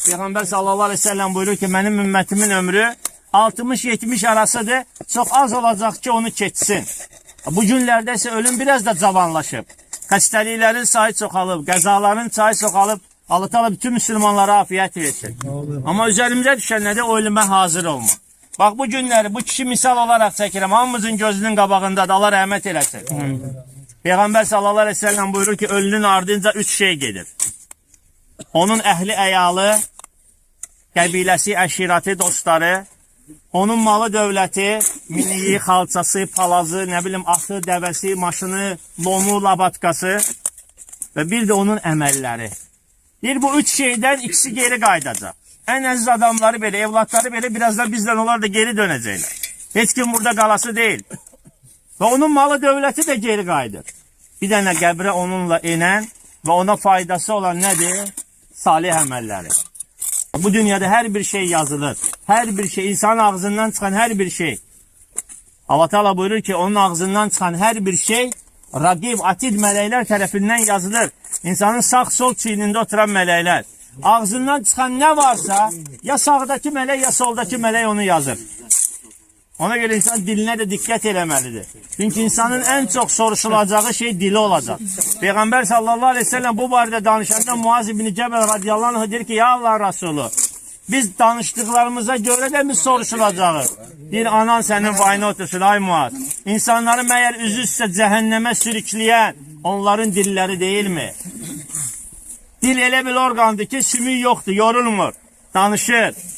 Peyğəmbər sallallahu aleyhi ve sellem buyurur ki, mənim ümmətimin ömrü 60-70 arasıdır. Çox az olacaq ki, onu keçsin. Bu günlərdə isə ölüm biraz da cavanlaşıb. Xəstəliklərin sayı çoxalıb, qəzaların sayı çoxalıb. Allah Teala bütün müsəlmanlara afiyet versin. Amma üzərimizə düşən nədir? O ölümə hazır olmaq. Bax bu günləri bu kişi misal olaraq çəkirəm. Hamımızın gözünün qabağındadır. Allah rəhmət eləsin. Peyğəmbər sallallahu aleyhi ve sellem buyurur ki, ölünün ardınca üç şey gedir. Onun əhli əyalı, qəbiləsi, əşirəti, dostları, onun malı, dövləti, miniyi, xalçası, palazı, nə bilim, atı, dəvəsi, maşını, lomu, labatkası və bir də onun əməlləri. Bir bu üç şeydən ikisi geri qayıdacaq. Ən əziz adamları belə, evlatları belə birazdan bizdən onlar da geri dönəcəklər. Heç kim burada qalası deyil. Və onun malı dövləti də geri qayıdır. Bir dənə qəbrə onunla enən və ona faydası olan nədir? Salih əməlləri. Bu dünyada hər bir şey yazılır. Hər bir şey, insanın ağzından çıxan hər bir şey. Allah Teala buyurur ki, onun ağzından çıxan hər bir şey raqib, atid mələklər tərəfindən yazılır. İnsanın sağ sol çiynində oturan mələklər. Ağzından çıxan nə varsa, ya sağdakı mələk, ya soldakı mələk onu yazır. Ona görə insan dilinə də diqqət eləməlidir. Çünki insanın ən çox soruşulacağı şey dili olacaq. Peyğəmbər sallallahu aleyhi ve sellem bu barədə danışanda Muaz ibn Cəbəl radiyallahu anh deyir ki, ya Allah Resulü, biz danışdıqlarımıza görə də mi soruşulacağıq? Deyir, anan sənin vayına otursun, ay Muaz. İnsanları məyər üzüzsə cəhənnəmə sürükləyən onların dilləri deyilmi? Dil elə bir orqandır ki, sümük yoxdur, yorulmur, danışır.